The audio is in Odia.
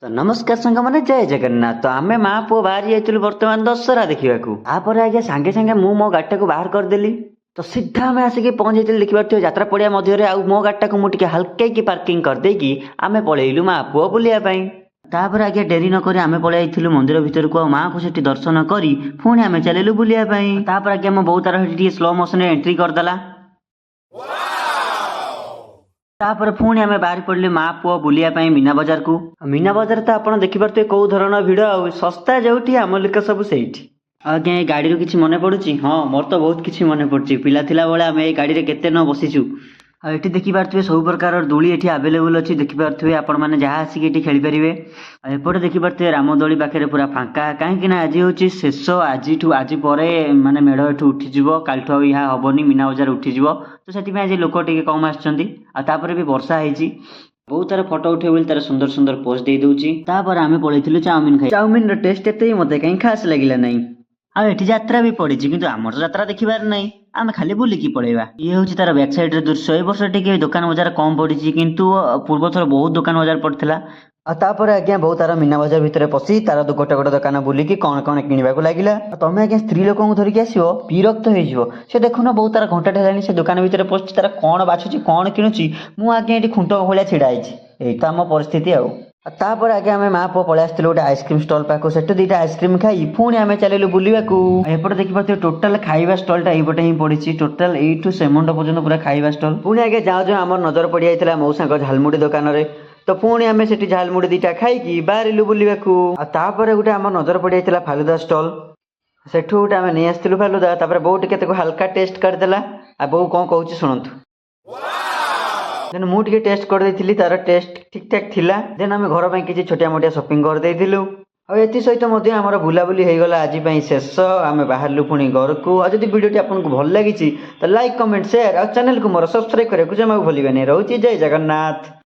ତ ନମସ୍କାର ସାଙ୍ଗମାନେ, ଜୟ ଜଗନ୍ନାଥ। ତ ଆମେ ମା ପୁଅ ବାହାରି ଯାଇଥିଲୁ ବର୍ତ୍ତମାନ ଦଶହରା ଦେଖିବାକୁ। ତାପରେ ଆଜ୍ଞା, ସାଙ୍ଗେ ସାଙ୍ଗେ ମୁଁ ମୋ ଗାଡ଼ିଟାକୁ ବାହାର କରିଦେଲି। ତ ସିଧା ଆମେ ଆସିକି ପହଞ୍ଚି ଯାଇଥିଲୁ, ଦେଖିପାରୁଥିବେ, ଯାତ୍ରା ପଡ଼ିଆ ମଧ୍ୟରେ। ଆଉ ମୋ ଗାଡ଼ିଟାକୁ ମୁଁ ଟିକେ ହାଲକେଇକି ପାର୍କିଂ କରିଦେଇକି ଆମେ ପଳେଇଲୁ ମା ପୁଅ ବୁଲିବା ପାଇଁ। ତାପରେ ଆଜ୍ଞା, ଡେରି ନକରି ଆମେ ପଳେଇ ଯାଇଥିଲୁ ମନ୍ଦିର ଭିତରକୁ ଆଉ ମାଆକୁ ସେଠି ଦର୍ଶନ କରି ପୁଣି ଆମେ ଚାଲିଲୁ ବୁଲିବା ପାଇଁ। ତାପରେ ଆଜ୍ଞା, ମୋ ବୋଉ ତାର ସେଠି ଟିକେ ସ୍ଲୋ ମୋସନରେ ଏଣ୍ଟ୍ରି କରିଦେଲା। ତାପରେ ପୁଣି ଆମେ ବାହାରି ପଡ଼ିଲୁ ମା ପୁଅ ବୁଲିବା ପାଇଁ ମୀନା ବଜାରକୁ। ଆଉ ମୀନା ବଜାର ତ ଆପଣ ଦେଖିପାରୁଥିବେ କୋଉ ଧରଣର ଭିଡ଼। ଆଉ ଶସ୍ତା ଯୋଉଠି, ଆମ ଲୋକ ସବୁ ସେଇଠି। ଆଉ ଆଜ୍ଞା, ଏ ଗାଡ଼ିରୁ କିଛି ମନେ ପଡୁଛି? ହଁ, ମୋର ତ ବହୁତ କିଛି ମନେ ପଡୁଛି। ପିଲା ଥିଲା ବେଳେ ଆମେ ଏଇ ଗାଡ଼ିରେ କେତେ ନ ବସିଛୁ। ଆଉ ଏଠି ଦେଖିପାରୁଥିବେ, ସବୁ ପ୍ରକାରର ଦୋଳି ଏଠି ଆଭେଲେବୁଲ ଅଛି। ଦେଖିପାରୁଥିବେ ଆପଣମାନେ, ଯାହା ଆସିକି ଏଠି ଖେଳିପାରିବେ। ଆଉ ଏପଟେ ଦେଖିପାରୁଥିବେ, ରାମଦୋଳି ପାଖରେ ପୁରା ଫାଙ୍କା, କାହିଁକି ନା ଆଜି ହେଉଛି ଶେଷ। ଆଜିଠୁ, ଆଜି ପରେ ମାନେ ମେଢ଼ ଏଠୁ ଉଠିଯିବ। କାଲିଠୁ ଆଉ ଏହା ହବନି, ମୀନା ବଜାର ଉଠିଯିବ। ତ ସେଥିପାଇଁ ଆଜି ଲୋକ ଟିକେ କମ୍ ଆସିଛନ୍ତି। ଆଉ ତାପରେ ବି ବର୍ଷା ହେଇଛି। ବୋଉ ତାର ଫଟୋ ଉଠେଇବ ବୋଲି ତାର ସୁନ୍ଦର ସୁନ୍ଦର ପୋଜ ଦେଇ ଦଉଛି। ତାପରେ ଆମେ ପଳେଇଥିଲୁ ଚାଉମିନ ଖାଇ। ଚାଉମିନର ଟେଷ୍ଟ ଏତେ ବି ମତେ କାହିଁ ଖାସ ଲାଗିଲା ନାହିଁ। ଆଉ ଏଠି ଯାତ୍ରା ବି ପଡିଛି, କିନ୍ତୁ ଆମର ତ ଯାତ୍ରା ଦେଖିବାର ନାହିଁ, ଆମେ ଖାଲି ବୁଲିକି ପଳେଇବା। ଇଏ ହଉଛି ତାର ବ୍ୟାକ୍ ସାଇଡ୍ ର ଦୃଶ୍ୟ। ଏ ବର୍ଷ ଟିକେ ଦୋକାନ ବଜାର କମ ପଡିଛି, କିନ୍ତୁ ପୂର୍ବଥର ବହୁତ ଦୋକାନ ବଜାର ପଡିଥିଲା। ଆଉ ତାପରେ ଆଜ୍ଞା, ବୋଉ ତାର ମୀନା ବଜାର ଭିତରେ ପଶି ତାର ଗୋଟେ ଗୋଟେ ଦୋକାନ ବୁଲିକି କଣ କଣ କିଣିବାକୁ ଲାଗିଲା। ଆଉ ତମେ ଆଜ୍ଞା ସ୍ତ୍ରୀ ଲୋକଙ୍କୁ ଧରିକି ଆସିବ, ବିରକ୍ତ ହେଇଯିବ ସେ। ଦେଖୁନ, ବୋଉ ତାର ଘଣ୍ଟାଟେ ହେଲାଣି ସେ ଦୋକାନ ଭିତରେ ପଶିଛି, ତାର କଣ ବାଛୁଛି, କଣ କିଣୁଛି। ମୁଁ ଆଜ୍ଞା ଏଠି ଖୁଣ୍ଟ ଭଳିଆ ଛିଡା ହେଇଛି। ଏଇ ତ ଆମ ପରିସ୍ଥିତି ଆଉ। ଆଉ ତାପରେ ଆଜ୍ଞା, ଆମେ ମା ପୁଅ ପଳେଇ ଆସିଥିଲୁ ଗୋଟେ ଆଇସ୍କ୍ରିମ ଷ୍ଟଲ୍ ପାଖକୁ। ସେଠୁ ଦିଟା ଆଇସ୍କ୍ରିମ ଖାଇ ପୁଣି ଆମେ ଚାଲିଲୁ ବୁଲିବାକୁ। ଆଉ ଏପଟେ ଦେଖିପାରୁଥିବେ, ଟୋଟାଲ ଖାଇବା ଷ୍ଟଲଟା ଏଇପଟେ ହିଁ ପଡିଛି। ଟୋଟାଲ ଏଇଠୁ ସେମୁଣ୍ଡ ପର୍ଯ୍ୟନ୍ତ ପୁରା ଖାଇବା ଷ୍ଟଲ୍। ପୁଣି ଆଜ୍ଞା, ଯାଉ ଯାଉ ଆମର ନଜର ପଡିଯାଇଥିଲା ମଉସାଙ୍କ ଝାଲମୁଢି ଦୋକାନରେ। ତ ପୁଣି ଆମେ ସେଠି ଝାଲମୁଢି ଦିଟା ଖାଇକି ବାହାରିଲୁ ବୁଲିବାକୁ। ଆଉ ତାପରେ ଗୋଟେ ଆମର ନଜର ପଡିଯାଇଥିଲା ଫାଲୁଦା ଷ୍ଟଲ୍। ସେଠୁ ଗୋଟେ ଆମେ ନେଇ ଆସିଥିଲୁ ଫାଲୁଦା। ତାପରେ ବୋଉ ଟିକେ ତାକୁ ହାଲକା ଟେଷ୍ଟ କରିଦେଲା। ଆଉ ବୋଉ କଣ କହୁଛି ଶୁଣନ୍ତୁ। ଦେନ୍ ମୁଁ ଟିକେ ଟେଷ୍ଟ କରିଦେଇଥିଲି, ତାର ଟେଷ୍ଟ ଠିକ୍ ଠାକ୍ ଥିଲା। ଦେନ୍ ଆମେ ଘର ପାଇଁ କିଛି ଛୋଟିଆ ମୋଟିଆ ସପିଂ କରିଦେଇଥିଲୁ। ଆଉ ଏଥିସହିତ ମଧ୍ୟ ଆମର ବୁଲାବୁଲି ହେଇଗଲା ଆଜି ପାଇଁ ଶେଷ। ଆମେ ବାହାରିଲୁ ପୁଣି ଘରକୁ। ଆଉ ଯଦି ଭିଡ଼ିଓଟି ଆପଣଙ୍କୁ ଭଲ ଲାଗିଛି, ତ ଲାଇକ୍, କମେଣ୍ଟ, ସେୟାର ଆଉ ଚ୍ୟାନେଲକୁ ମୋର ସବସ୍କ୍ରାଇବ୍ କରିବାକୁ ଜମା ଭୁଲିବେନି। ରହୁଛି, ଜୟ ଜଗନ୍ନାଥ।